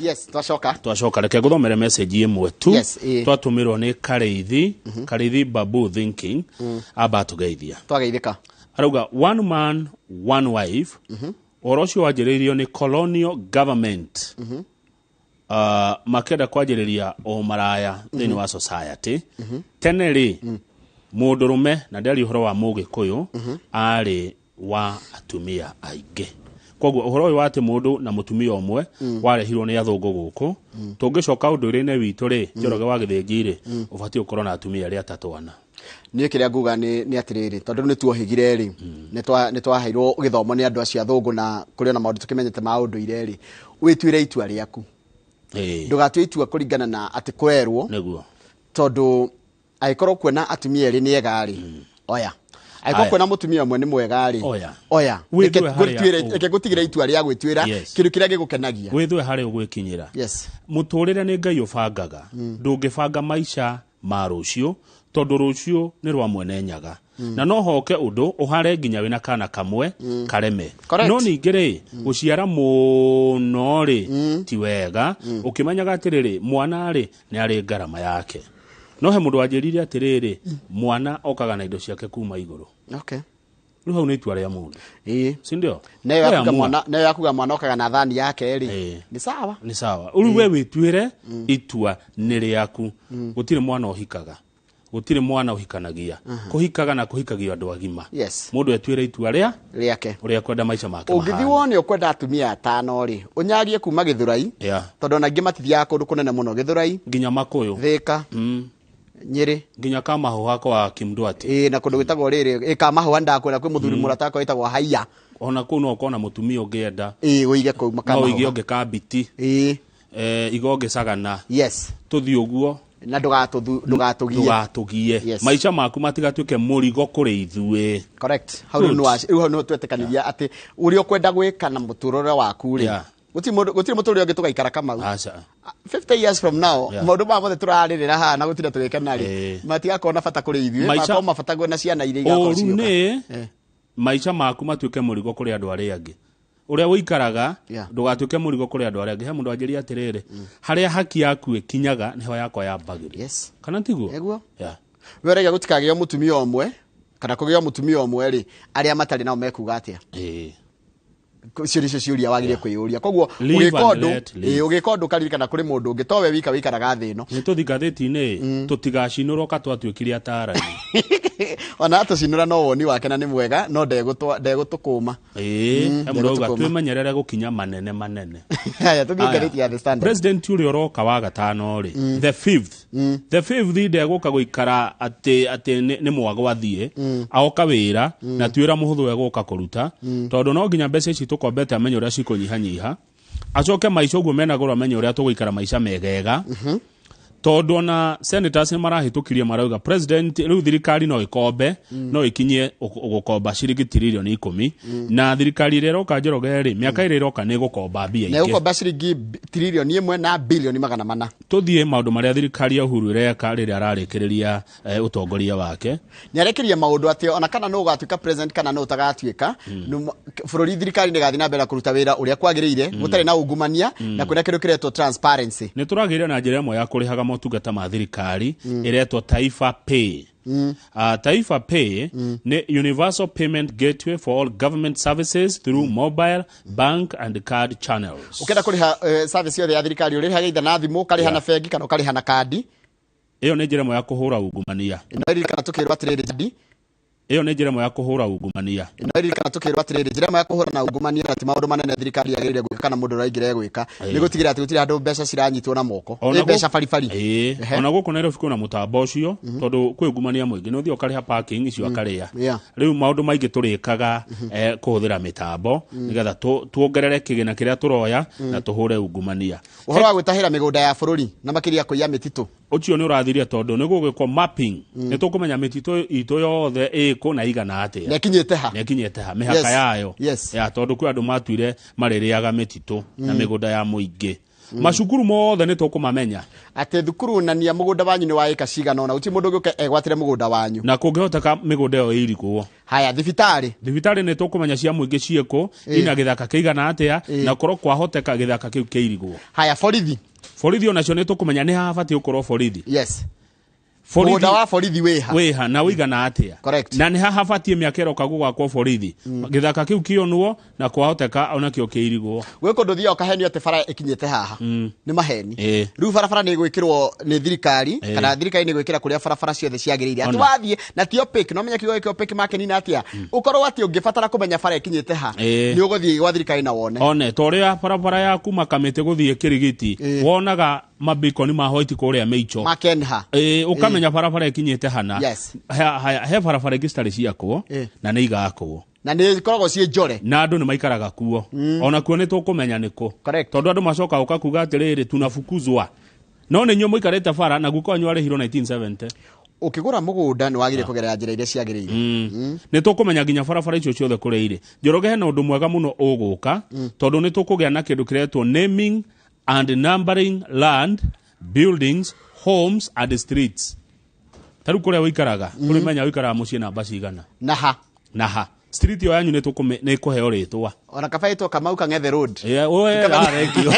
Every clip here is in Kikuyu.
Yes, twacoka. Twacoka, reke ngũthomere message ĩmwe tu. Yes, ĩĩ. Twatũmĩrwo nĩ Karĩithi, Karĩithi Babu Thinking, amba atũgeithia. Twageithĩka. Arauga one man one wife, ũhoro ũcio wanjĩrĩirio nĩ colonial government, makĩenda kwanjĩrĩria ũmaraya thĩinĩ wa society. Tene rĩ, mũndũrũme, na ndĩaria ũhoro wa Mũgĩkũyũ, arĩ wa atumia aingĩ. Koguo ũhoro ũyũ wa atĩ mũndũ na mũtumia ũmwe warehirwo nĩ athũngũ gũkũ. Tũngĩcoka ũndũire-inĩ witũ rĩ, Njoroge wa Gĩthĩnji rĩ, ũbatiĩ gũkorwo na atumia arĩa atatũ ana. Niĩ kĩrĩa nguga nĩ atĩrĩrĩ, tondũ nĩ tuohĩgire rĩ, nĩ twaheirwo gĩthomo nĩ andũ acio athũngũ, na kũrĩ ona maũndũ tũkĩmenyete ma ũndũire rĩ, wĩtuĩre itua rĩaku. Ndũgatue itua kũringana na atĩ kwerwo. Tondũ angĩkorwo kuona atumia erĩ nĩ ega rĩ, oya. Angĩkorwo Aya. kuona mũtumia ũmwe nĩ mwega rĩ, Oya. oya. Wĩthue Reke harĩa reke ngũtigĩre itua rĩa gwĩtuĩra kĩndũ kĩrĩa gĩgũkenagia. Wĩthue harĩa ũgwĩkinyĩra. Mũtũrĩre nĩ Ngai ũbangaga. Ndũngĩbanga maica ma rũciũ, tondũ rũciũ nĩ rwa mwene Nyaga. Na no hoke ũndũ ũhare nginya wĩna kana kamwe kareme. No ningĩ rĩ, gũciara mũno rĩ, ti wega, ũkĩmenyaga atĩrĩrĩ, mwana rĩ, nĩ arĩ ngarama yake. No he mũndũ wanjĩrire atĩrĩrĩ, mwana okaga na indo ciake kuma igũrũ. Rĩu hau nĩ itua rĩa mũndũ. Si ndio? Nayo We yakuga amua. mwana, nayo yakuga mwana okaga na thani yake rĩ. Nĩ sawa. Nĩ sawa. Rĩu we wĩtuĩre itua nĩ rĩaku. Gũtirĩ mwana ũhikaga. Gũtirĩ mwana ũhikanagia. Kũhikaga na kũhikagio andũ agima. Mũndũ etuĩre itua rĩa rĩake. Ũrĩa kwenda maica make Ũngĩthiĩ mahana. wone ũkwenda atumia atano rĩ, ũnyagie kuma Gĩthũrai. Tondũ ona aingĩ matithiaga kũndũ kũnene mũno Gĩthũrai. Nginya Makũyũ. Thĩka. Nyĩrĩ. Nginya Kamahũha kwa Kimndwati. Ĩĩ, na kũndũ gwĩtagwo rĩrĩ, ĩ, Kamahũha ndakwĩra kwĩ mũthuri mũrata wakwa wĩtagwo Haiya. Ona kũu no ũkorwo na mũtumia ũngĩenda. Ĩĩ, ũige kũu No Kamahũha. ũige ũngĩ Kambiti. Igo ũngĩ Sagana. Tũthiĩ ũguo. Na ndũgatũgie. Ndũgatũgie. Maica maku matigatuĩke mũrigo kũrĩ ithuĩ. Correct. Hau rĩu Good. rĩu hau nĩho twetĩkanirie atĩ ũrĩa ũkwenda gwĩka na mũtũrĩre waku rĩ. Gũtirĩ mũndũ, gũtirĩ mũtũrĩre ũngĩ tũgaikara Kamau. Aca. 50 years from now, maũndũ maya mothe tũrarĩrĩra haha na gũtinda tũgĩkena rĩ, matigakorwo na bata kũrĩ ithuĩ, Maica magakorwo mabata na ciana iria igakorwo Ũru cigĩũka. nĩ maica maku matuĩke mũrigo kũrĩ andũ arĩa angĩ. Ũrĩa ũikaraga, ndũgatuĩke mũrigo kũrĩ andũ arĩa angĩ. He mũndũ anjĩria atĩrĩrĩ, harĩa haki yaku ĩkinyaga nĩho yakwa yambagĩrĩria. Kana tiguo? Nĩguo. We ũraiga gũtikagĩo mũtumia ũmwe, kana kũgĩo mũtumia ũmwe rĩ, arĩa matarĩ nao mekuga atĩa? Icio nĩcio ciũria wagĩrĩire kwĩyũria. Koguo, Live ũgĩka and ũndũ, let live. ũgĩka ũndũ ũkaririkana kũrĩ mũndũ ũngĩ, to we wika wĩikaraga thĩ ĩno. Nĩ tũthiĩ ngathĩti-inĩ, tũtigacinũrwo ka twatuĩkire atarani. Ona atũcinũra no woni wake na nĩ mwega, no ndegũtũkũma. He mũndũ auga Ndegũtũkũma. twĩmenyerere gũkinya manene manene. Haya, tũthiĩ Aya. ngathĩti ya The Standard. President ũrĩa ũroka wa gatano rĩ, the fifth. The fifth ndegũka gũikara atĩ nĩ mwago athiĩ. Aoka wĩra, na ti wĩra mũhũthũ egũka kũruta. Tondũ no nginya mbeca ici tũkombete amenye ũrĩa cikũnyihanyiha. Acoke maica ũguo mena goro amenye ũrĩa tũgũikara maica megega. Tondũ ona senators nĩ marahĩtũkirie marauga president rĩu thirikari no ĩkombe, no ĩkinyie gũkomba ciringi tiririoni 10. Na thirikari ĩrĩa ĩroka Njoroge rĩ, mĩaka ĩrĩa ĩroka nĩ ĩgũkomba mbia Na ingĩ. ĩgũkomba ciringi tiririoni ĩmwe na bilioni magana mana. Tũthiĩ maũndũ marĩa thirikari ya Uhuru ĩreka rĩrĩa ararĩkĩrĩria ũtongoria wake. Nĩ arekĩria maũndũ atĩ ona kana nũ ũgatuĩka president kana nũ ũtagatuĩka, bũrũri thirikari nĩ ĩgathiĩ na mbere na kũruta wĩra ũrĩa kwagĩrĩire, gũtarĩ na ungumania, na kwĩna kĩndũ kĩretwo transparency. Nĩ tũragĩire na njĩra ĩmwe ya kũrĩhaga motungata ma thirikari, ĩretwo Taifa Pay. Taifa Pay nĩ universal payment gateway for all government services through mobile, bank and card channels. Ũkĩenda kũrĩha service yothe ya thirikari, ũrĩhaga either na thimũ, ũkarĩha na bengi kana ũkarĩha na kandi. Ĩyo nĩ njĩra ĩmwe ya kũhũra ungumania. No ririkana tũkĩrwo atĩrĩrĩ, Jadi. Ĩyo nĩ njĩra ĩmwe ya kũhũra ungumania. No ririkana tũkĩrwo atĩrĩrĩ, njĩra ĩmwe ya kũhũra na ungumania na ti maũndũ manene thirikari yagĩrĩire gwĩka kana mũndũ ũraingĩra egwĩka, nĩ gũtigĩrĩra atĩ gũtirĩ handũ mbeca ciranyitwo na moko. Nĩ mbeca baribari. Ona gũkũ Nairobi kwĩna mũtambo ũcio, tondũ kwĩ ungumania mũingĩ, nĩ ũthiaga ũkarĩha parking icio akarĩa. Rĩu maũndũ maingĩ tũrĩkaga, kũhũthĩra mĩtambo, nĩgetha tuongerere kĩgĩna kĩrĩa tũroya na tũhũre ungumania. Ũhoro wa gwĩtahĩra mĩgũnda ya bũrũri na makĩria kũiya mĩtitũ. Ũcio nĩ ũrathirie tondũ nĩ gũgĩkwo mapping. Nĩ tũkũmenya mĩtitũ itũ yothe ĩkũ na igana atĩa. Na ĩkinyĩte ha. Na ĩkinyĩte ha, mĩhaka yayo. Ya, tondũ kwĩ andũ matuire marĩrĩaga mĩtitũ na mĩgũnda ya mũingĩ. Macukuru mothe nĩ tũkũmamenya. Atĩ thukuru nania mũgũnda wanyu nĩ wa ĩka cigana ũna, gũtirĩ mũndũ ũngĩũka egwatĩre mũgũnda wanyu. Na kũngĩhoteka mĩgũnda ĩyo ĩirigwo. Haya, thibitarĩ. Thibitarĩ nĩ tũkũmenya cia mũingĩ ciĩkũ, ina gĩthaka kĩigana atĩa, na korwo kwahoteka gĩthaka kĩu kĩirigwo. Haya, borithi. Borithi onacio nĩ tũkũmenya nĩ habatiĩ gũkorwo borithi. Yes. Borithi Mũgũnda wa borithi wĩha. Wĩha na ũigana atĩa. Correct. Na nĩ haha habatiĩ mĩaka ĩroka gũgakwo borithi. Gĩthaka kĩu kĩonwo na kwahoteka onakĩo kĩirigwo. Gwĩ kũndũ ũthiaga ũkahenio atĩ bara ĩkinyĩte haha. Nĩ maheni. Rĩu barabara nĩ ĩgwĩkĩrwo nĩ thirikari, kana thirikari nĩ ĩgwĩkĩra kũrĩa barabara ciothe ciagĩrĩire. Atĩ wathiĩ na ti opaque, no menya kiugo gĩkĩ opaque makĩnina atĩa. Ũkorwo atĩ ũngĩbatara kũmenya bara ĩkinyĩte ha, nĩ ũgũthiĩ gwa thirikari na wone. One, ta ũrĩa barabara ya kuma Kamĩtĩ gũthiĩ Kĩrigiti, wonaga mabikoni ma white kũrĩa mĩico. Makenha. Ũkamenya barabara ĩkinyĩte hana. Yes. He barabara ingĩ citarĩ ciakwo, na nĩ igakwo. Na nĩ ikoragwo ciĩ njore. Na andũ nĩ maikaraga kuo. Ona kuo nĩ tũkũmenya nĩ kũ. Correct. Tondũ andũ macoka gũka kuga atĩrĩrĩ, tunafukuzwa. No nĩ inyuĩ mũikarĩte bara na guka wanyu arĩhirwo 1970. Ũkĩgũra mũgũnda nĩ wagĩrĩire kũgerera njĩra iria ciagĩrĩire. Nĩ tũkũmenya nginya barabara icio ciothe kũrĩa irĩ. Njoroge hena ũndũ mwega mũno ũgũka, tondũ nĩ tũkũgĩa na kĩndũ kĩretwo naming and numbering land, buildings, homes and streets. Ta rĩu kũrĩa ũikaraga, tũrĩmenya ũikaraga mũciĩ namba cigana. Na ha? Na ha. Street ĩyo yanyu nĩ ĩkũheo rĩtwa. Ona kaba ĩtwo Kamau Kang'ethe Road. Yeah, oe, arekio.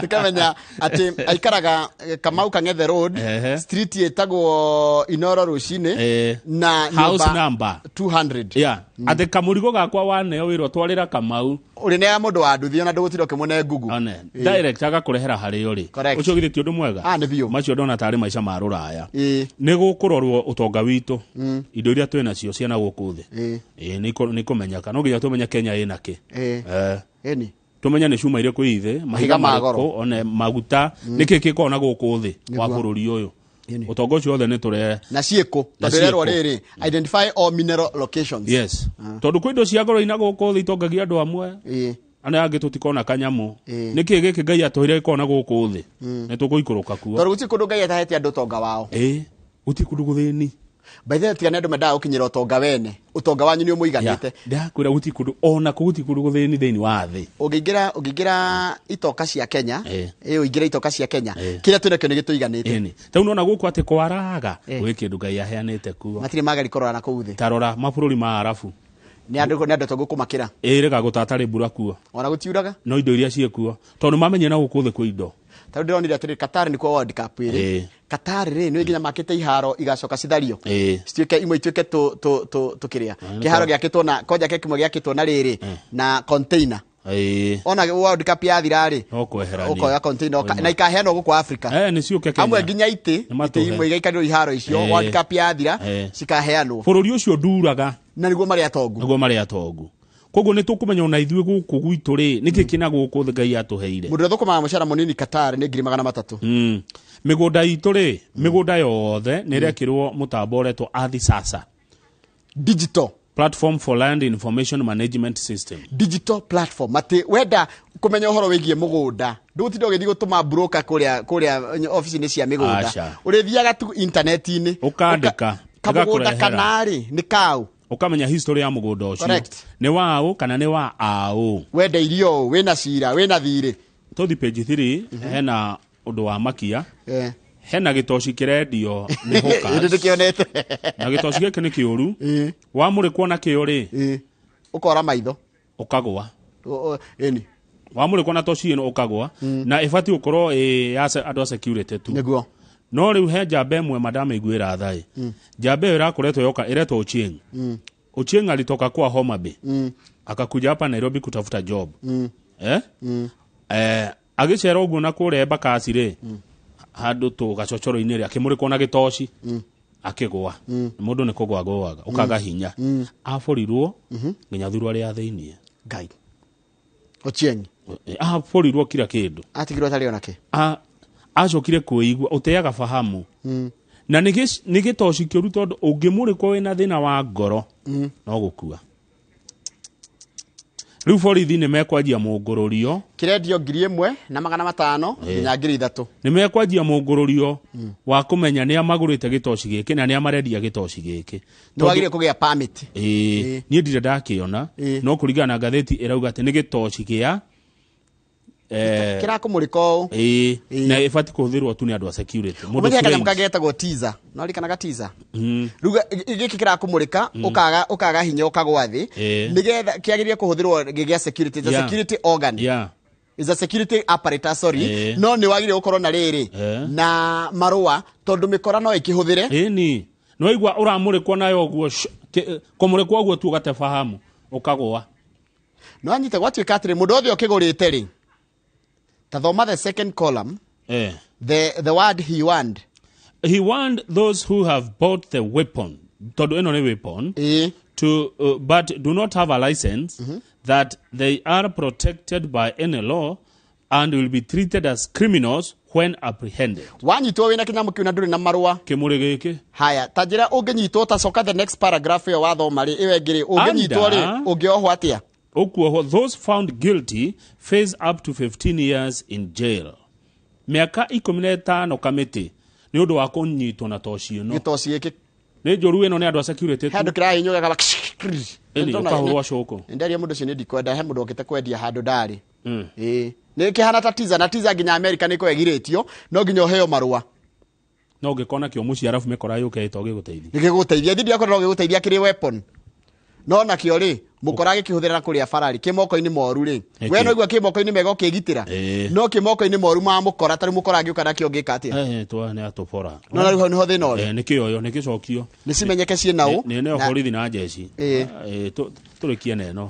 Tukamenya atĩ aikaraga Kamau Kang'ethe Road, street ĩtagwo Inoro rũcinĩ, na house nyũmba number 200. Yeah. Atĩ kamũrigo gakwa waneo wĩra ũtwarĩra Kamau. Ũrĩ nĩ ya mũndũ wa nduthi ona ndũgũtinda ũkĩmũne ngugu. One, direct agakũrehera harĩa ũrĩ. Correct. Ũcio githĩ ti ũndũ mwega? Nĩ biũ. Macio ndona tarĩ maica ma rũraya. Nĩ gũkũrorwo ũtonga witũ. Indo iria twĩ nacio ciana gũkũ thĩ. Nĩ ikũmenyeka. No nginya tũmenye Kenya ĩna kĩ. Ĩni. Tũmenye nĩ cuma irĩkũ ithĩ, mahiga Mahiga ma goro. marĩkũ, one maguta, nĩkĩ gĩkoragwo na gũkũ thĩ wa Nĩguo. bũrũri ũyũ. Ũtonga ũcio wothe nĩ tũre Na ciĩkũ? Na Tondũ ĩrerwo ciĩkũ. rĩrĩ, identify all mineral locations. Yes. Tondũ kwĩ indo cia goro ina gũkũ thĩ itongagia andũ amwe. Ana angĩ tũtikona kanyamũ. Nĩkĩ gĩkĩ Ngai atũheire gĩkoragwo na gũkũ thĩ? Nĩ tũgũikũrũka kuo. Tondũ gũtirĩ kũndũ Ngai atahete andũ ũtonga wao. Gũtirĩ kũndũ gũthĩni. By the way, tiga nĩ andũ mendaga gũkinyĩra ũtonga wene. Ũtonga wanyu nĩ ũmũiganĩte. Ndakwĩra gũtirĩ kũndũ, ona kũ gũtirĩ kũndũ gũthĩni thĩinĩ wa thĩ. Ũngĩingĩra itoka cia Kenya, ũingĩre itoka cia Kenya, kĩrĩa twĩnakĩo nĩ gĩtũiganĩte. Ĩni. Ta rĩu nĩwona gũkũ atĩ kwaraga, gwĩ kĩndũ Ngai aheanĩte kuo. Matirĩ magari kũrora na kũu thĩ. Ta rora mabũrũri ma Arabu. Nĩ andũ atongu kũmakĩra. Ĩrĩga gũtatarĩ mbura kuo. Ona gũtiuraga? No indo iria ciĩ kuo. Tondũ mamenye na gũkũ thĩ kwĩ indo. Ta rĩu ndĩronire atĩrĩ, Qatar nĩkuo World Cup ĩrĩ. Qatar rĩ, nĩ nginya makĩte iharo igacoka cithario. Cituĩke imwe ituĩke tũkĩrĩa. Kĩharo gĩakĩtwo na konja kĩmwe gĩakĩtwo na rĩrĩ, na container. Ona World Cup yathira rĩ, No kweherania. ũkoya container, na ikaheanwo gũkũ Africa. Nĩ ciũke Kenya. Amwe nginya Nĩ matũhe. itĩ imwe igaikarĩrwo iharo icio, World Cup yathira, cikaheanwo. Bũrũri ũcio nduraga. Na nĩguo marĩ atongu. Nĩguo marĩ atongu. Koguo nĩ tũkũmenya ona ithuĩ gũkũ gwitũ rĩ, nĩkĩ kĩna gũkũ thĩ Ngai atũheire. Mũndũ ũrĩa ũthũkũmaga mũcara mũnini Qatar nĩ ngiri magana matatũ. Mĩgũnda itũ rĩ, mĩgũnda yothe nĩ ĩrekĩrwo mũtambo ũretwo Ardhi Sasa. Digital. Platform for Land Information Management System. Digital platform. Atĩ wenda kũmenya ũhoro wĩgiĩ mũgũnda, ndũgũtinda ũgĩthiĩ gũtũma broker kũrĩa ofici-inĩ cia mĩgũnda. Aca. Ũrĩthiaga tu internet-inĩ. Ũkandĩka, Kamũgũnda ĩgakũrehera. kana rĩ, nĩ kaũ? Ũkamenya history ya mũgũnda ũcio. Correct. Nĩ waũ kana nĩ wa aũ? Wenda irio ũũ, wĩna cira, wĩna thirĩ. Tũthi page 3, hena ũndũ wa makia. Hena gĩtoci kĩrendio nĩ hawkers. Ĩndĩ ndĩkĩonete. Na gĩtoci gĩkĩ nĩ kĩũru. Wamũrĩkwo na kĩo rĩ, Ũkora maitho. Ũkagũa. Ĩni. Wamũrĩkwo na toci ĩno ũkagũa. Na ĩbatiĩ gũkorwo ĩ ya andũ a security tu. Nĩguo. No rĩu he njamba ĩmwe madamĩiguĩra tha ĩ. Njamba ĩyo ĩrakoretwo yoka ĩretwo Ochieng. Ochieng alitoka kwa Homa Bay. Akakuja hapa Nairobi kutafuta job. Agĩcera ũguo na kũrĩa Embakasi rĩ, handũ tũ gacocoro-inĩ rĩ, akĩmũrĩkwo na gĩtoci. Akĩgũa. Mũndũ nĩ kũgũa agũaga, ũkaga hinya. Abũrirwo nginya thurwa rĩa thĩiniĩ. Ngai. Ochieng. Abũrirwo kila kĩndũ. Atigirwo atarĩ ona kĩ? Acokire kwĩigua, ũteaga fahamu. Na nĩ gĩtoci kĩũru tondũ ũngĩmũrĩkwo wĩna thĩna wa ngoro, no gũkua. Rĩu borithi nĩ mekwanjia mũngũrũrio. Kĩrendio ngiri ĩmwe na magana matano nginya ngiri ithatũ. Nĩ mekwanjia mũngũrũrio wa kũmenya nĩa magũrĩte gĩtoci gĩkĩ na nĩa marendia gĩtoci gĩkĩ. Nĩ wagĩrĩire kũgĩa permit. Niĩ ndirĩ ndakĩona, no kũringana na ngathĩti ĩrauga atĩ nĩ gĩtoci gĩa Kĩrakũmũrĩka ũũ. Ĩĩ, na ĩbatiĩ kũhũthĩrwo tu nĩ andũ a security. Mũndũ Ũmenye kanyamũ trained. kangĩ getagwo teaser. No rikanaga teaser. Rĩu gĩkĩ kĩrakũmũrĩka ũkaga hinya ũkagwa thĩ nĩgetha kĩagĩrĩire kũhũthĩrwo gĩ gĩa security. It's a security organ. Is a security apparatus, sorry. No nĩ wagĩrĩire gũkorwo na rĩrĩ na marũa tondũ mĩkora no ĩkĩhũthĩre. Ĩni nĩwaigua ũramũrĩkwo nayo ũguo, kũmũrĩkwo ũguo tu ũgate fahamu ũkagũa. No anyite gwatuĩka atĩrĩ, mũndũ othe ũkĩgũrĩte rĩ, ta thoma the second column. The word he warned. He warned those who have bought the weapon, tondũ ĩno nĩ weapon, to but do not have a license, that they are protected by any law and will be treated as criminals when apprehended. Wanyitwo wĩna kĩnyamũ kĩu na ndũrĩ na marũa. Kĩmũrĩ gĩkĩ. Haya, ta njĩra ũngĩnyitwo, ta coka the next paragraph ĩyo wathoma rĩ, ĩyo ĩngĩ rĩ, ũngĩnyitwo rĩ, ũngĩohwo atĩa? Ũkuohwo. Those found guilty face up to 15 years in jail, mĩaka 15 kamĩtĩ nĩ ũndũ wa kũnyitwo na toci ĩno. Gĩtoci gĩkĩ. Nĩ njũru, ĩno nĩ andũ a security He tu. handũ kĩrahinywo gakaba. Ĩni, ũkahũrwo cũkũ. Ndenderia mũndũ ũcio, nĩ ndikwenda he mũndũ okĩte kwendia handũ ndarĩ. Ĩĩ, nĩ kĩhana ta teaser, na teaser nginya America nĩ ĩgirĩtio, no nginya ũheo marũa. No ũngĩkona kĩo mũciĩ arabu mĩkora yũke ĩto gĩgũteithia. Nĩ gĩgũteithia thi ndiakorwo no gĩgũteithia kĩrĩ weapon, no nakĩo rĩ, mũkora gĩkĩhũthĩra na kũrĩa barari kĩ moko-inĩ moru rĩ. Ĩkĩ. We no igua kĩ moko-inĩ mega ũkĩgitĩra, no kĩ moko-inĩ moru ma mũkora, tarĩu mũkora angĩũka nakĩo ũngĩka atĩa? Twa nĩ atũbora. No na rĩu hau nĩho thĩna ũrĩ. Nĩ kĩoyo nĩ gĩcokio. Nĩ cimenyeke ciĩ naũ. Nĩ nĩyo borithi na njeci. Tũrĩkie na ĩno.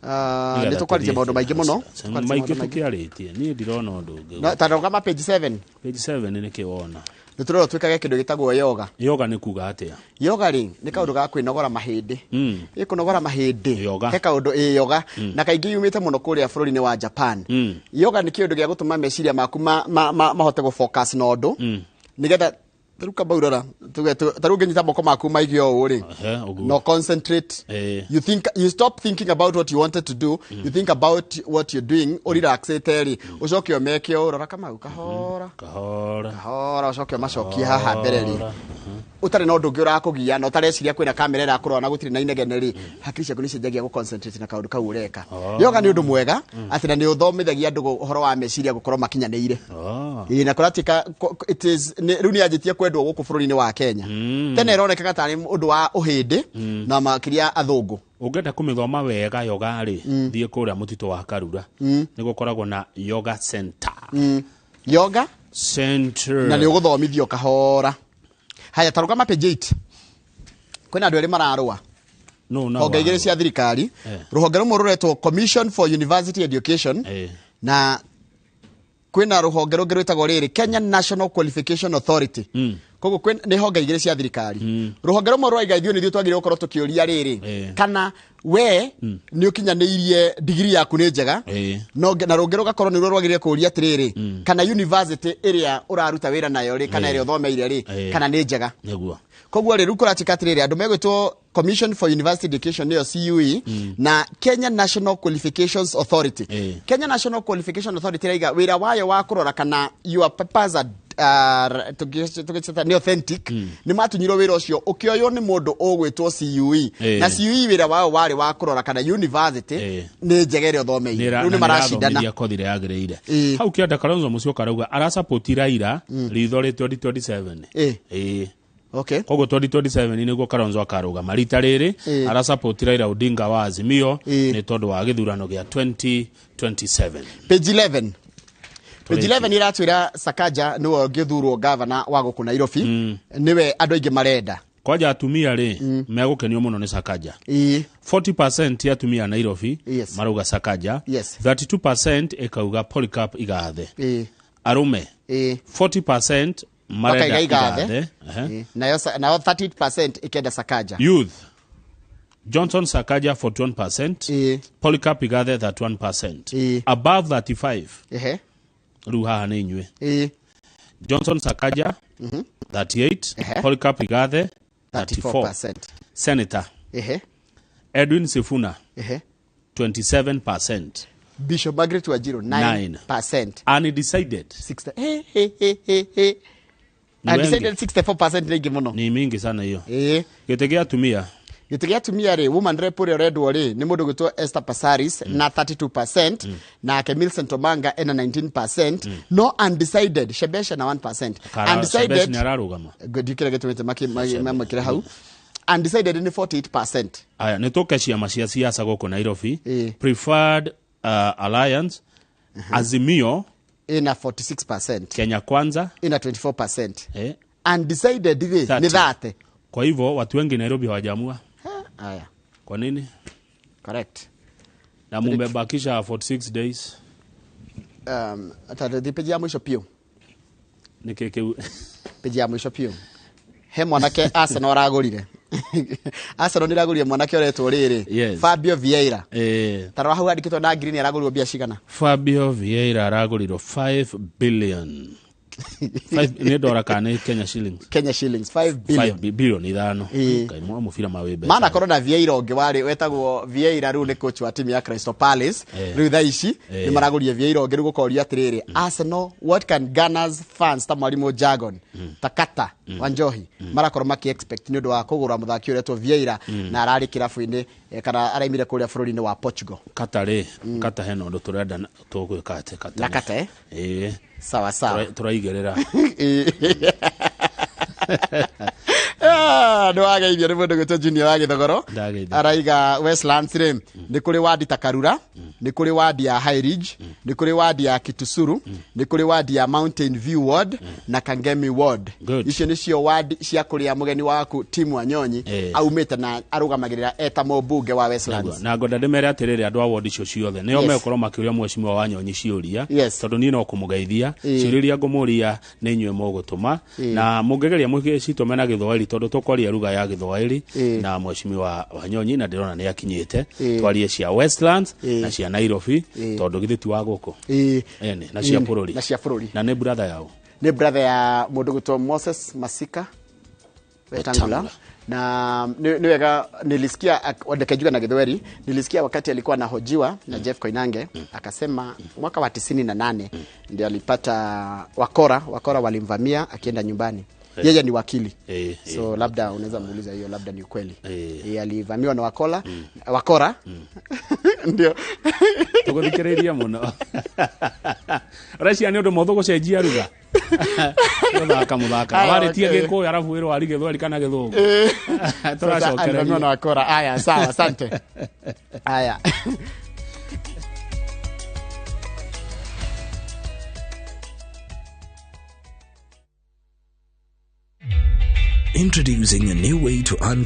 Ah, nĩ tũkwarĩtie maũndũ maingĩ mũno. Tũkwarĩtie maingĩ maũndũ maingĩ. Tũkĩarĩtie, niĩ ndirona ũndũ ũngĩ. No, ta rũgama page 7. Page 7 nĩ kĩ wona? Nĩ tũrerwo twĩkage kĩndũ gĩtagwo yoga. Yoga nĩ kuga atĩa? Yoga rĩ, nĩ kaũndũ ga kwĩnogora mahĩndĩ. Ĩ kũnogora mahĩndĩ. Yoga. He kaũndũ, ĩ yoga, na kaingĩ yumĩte mũno kũrĩa bũrũri-inĩ wa Japan. Yoga nĩ kĩũndũ gĩa gũtũma meciria maku mahote gũ focus na ũndũ, nĩgetha tarĩu kamba urora tuge tarĩu ũngĩnyita moko maku maige ũũ rĩ, Ehe, ũguo. no concentrate. You think, you stop thinking about what you wanted to do, you think about what you're doing ũrelaxĩte rĩ, ũcoke ũmeke ũũ, rora kamau, kahora. Kahora. Kahora, ũcoke ũmacokie haha mbere rĩ, ũtarĩ na ũndũ ũngĩ ũrakũgia na ũtareciria kwĩna kamera ĩrakũrora na gũtirĩ na inegene rĩ, hakiri ciaku nĩ cianjagia gũ-concentrate na kaũndũ kau ũreka. Yoga nĩ ũndũ mwega atĩ na nĩ ũthomithagia andũ ũhoro wa meciria gũkorwo makinyanĩire. Ĩĩ, na kũratuĩka it is rĩu nĩ yanjĩtie kwendwo gũkũ bũrũri-inĩ wa Kenya. Tene ĩronekaga tarĩ ũndũ wa ũhĩndĩ na makĩria athũngũ. Ũngĩenda kũmĩthoma wega yoga rĩ, thiĩ kũrĩa mũtitũ wa Karura, nĩ gũkoragwo na yoga center. Yoga center. Na nĩ ũgũthomithio kahora. Haya, ta rũgama page 8, kwĩna andũ erĩ mararũa. No, no. Honge igĩrĩ cia thirikari. Rũhonge rũmwe rũretwo Commission for University Education, na kwĩna rũhonge rũngĩ rwĩtagwo rĩrĩ Kenya National Qualification Authority. Koguo nĩ honge igĩrĩ cia thirikari. Rũhonge rũmwe rwaiga ithuĩ nĩthuĩ twagĩrĩirwo gũkorwo tũkĩũria rĩrĩ, kana we nĩ ũkinyanĩirie digiri yaku nĩ njega, no na rũngĩ rũgakorwo nĩruo rwagĩrĩire kũũria atĩrĩrĩ, kana university ĩrĩa ũraruta wĩra nayo rĩ, kana ĩrĩa ũthomeire rĩ, kana nĩ njega. Koguo rĩ, rĩu kũratuĩka atĩrĩrĩ, andũ megwĩtwo Commission for University Education, nĩyo CUE, na Kenya National Qualifications Authority. Kenya National Qualification Authority ĩraiga wĩra wayo wa kũrora kana your papers are tũgĩcita nĩ authentic, nĩ matunyirwo wĩra ũcio ũkĩoywo nĩ mũndũ ũgwĩtwo CUE. Na CUE wĩra wao warĩ wa kũrora kana university nĩ njega ĩrĩa ũthomeire. Rĩu nĩ maracindana. Nĩrathomithia kothi ĩrĩa yagĩrĩire. Hau kĩanda Kalonzo Musyoka arauga arasapoti Raila ritho rĩ 2027. Ĩĩ. Koguo 2027 nĩguo Kalonzo akarũgama rita rĩrĩ. Arasapoti Raila Odinga wa Azimio nĩ tondũ wa gĩthurano gĩa 2027. Page 11, page 11 iratwĩra Sakaja nĩwe ũngĩthurwo gavana wa gũkũ Nairobi, nĩwe andũ aingĩ marenda. Kwanja atumia rĩ, megũkenio mũno nĩ Sakaja. 40% ya atumia a Nairobi marauga Sakaja. 32% ĩkauga Polycarp Igathe. Arũme 40% marenda Makaiga Igathe. Igathe. Ehe. Nayo 30% ikenda Sakaja. Youth, Johnson Sakaja 41%, Polycarp Igathe 31%. Above 35, rĩu haha nĩ inyuĩ, Johnson Sakaja 38, Polycarp Igathe 34. 34%. Senator Edwin Sifuna 27%. Bishop Margaret Wanjiru 9%. Undecided 60, he he he he he. Ni wengi. Undecided 64% nĩ aingĩ mũno. Ni mingi sana hiyo. Gĩtĩ gĩa atumia. Gĩtĩ gĩa atumia rĩ, woman rep ũrĩa ũrendwo rĩ nĩ mũndũ gwĩtwo Esther Passaris na 32%, nake Millicent Omanga ena 19%, no undecided Shebesh na 1%. Undecided nĩ ararũgama. Ndikĩrĩa gĩtũmĩte mamwĩkĩre hau. Undecided nĩ 48%. Aya, nĩ tũke ciama cia siasa gũkũ Nairobi. Preferred Alliance, Azimio ina 46%, Kenya Kwanza ina 24%. Undecided rĩ nĩ 30. Kwa hivyo watu wengi Nairobi hawajaamua. Aya. Kwa nini? Correct. Na mumebakisha 46 days. Atati peji ya mwisho pio. Nĩ kĩ Peji ya mwisho pio. He mwanake Arsenal aragũrire. Arsenal nĩragũrire mwanake ũretwo rĩrĩ. Yes. Fabio Vieira. Tarora hau andĩkĩtwo na green aragũrirwo mbia cigana? Fabio Vieira aragũrirwo 5 billion. 5 nĩ dola kana Kenya shillings? Kenya shillings 5 billion. 5 billion ithano. Kai mwa mũbira ma wĩ Maana korwo na Vieira ũngĩ warĩ wetagwo Vieira, rĩu nĩ coach wa timu ya Crystal Palace. Rĩu thaa ici nĩ maragũria Vieira ũngĩ. Rĩu gũkoria atĩrĩrĩ, Arsenal, what can Gunners fans ta Mwalimu Jargon, Takata, Wanjohi marakorwo maki expect nĩ ũndũ wa kũgũra mũthaki ũretwo Vieira na ararĩ kĩrabu-inĩ kana araimire kũrĩa bũrũri-inĩ wa Portugal? Kata rĩ, Kata hena ũndũ tũrenda tũgwĩka atĩ Kata. Na Kata Sawa sawa. Tũraigĩrĩra. Nĩ wageithio nĩ mũndũ gwĩtwo Junior wa Gĩthogoro. Araiga Westlands rĩ nĩ kũrĩ wadi ta Karura, nĩ kũrĩ wadi ya High Ridge, nĩ kũrĩ wadi ya Kitusuru, nĩ kũrĩ wadi ya Mountain View Ward na Kangemi Ward. Icio nĩcio wadi cia kũrĩa mũgeni waku Tim Wanyonyi aumĩte na arũgamagĩrĩra eta mũmbunge wa Westlands. Na ngwenda ndĩmere atĩrĩrĩ, andũ a ward icio ciothe nĩo megũkorwo makĩũria mheshimiwa Wanyonyi ciũria, tondũ niĩ no kũmũgeithia. Ciũria iria ngũmũria nĩ inyuĩ mũgũtũma, na mũngĩgeria mũcitũme na Gĩthwaĩri tondũ tũkwaria lugha ya Gĩthwaĩri na mheshimiwa Wanyonyi, na ndĩrona nĩ akinyĩte. Twarie cia Westlands na cia Nairobi tondũ githĩ ti wa gũkũ ene na cia bũrũri, na cia bũrũri, na nĩ brother yao, nĩ brother ya mũndũ gwĩtwo Moses Masika Wetangula. Na ni wega nilisikia nikajuga na Gĩthweri, nilisikia wakati alikuwa anahojiwa na Jeff Koinange, akasema mwaka wa 98 ndio alipata wakora walimvamia akienda nyumbani. Yeye ni wakili. So labda unaweza muuliza hiyo, labda ni ukweli. Alivamiwa na wakora. Ndio. Tuguthikiriria muno. Ũrecia nĩ ũndũ mũhũthũ gũcenjia ruga. Mũthaka mũthaka. Warĩtie Gĩkũyũ arabu wĩrwo wari Gĩthweri kana Gĩthũngũ. Tũracokereria. Na wakora. Aya, sawa, asante. Aya. Introducing a new way to earn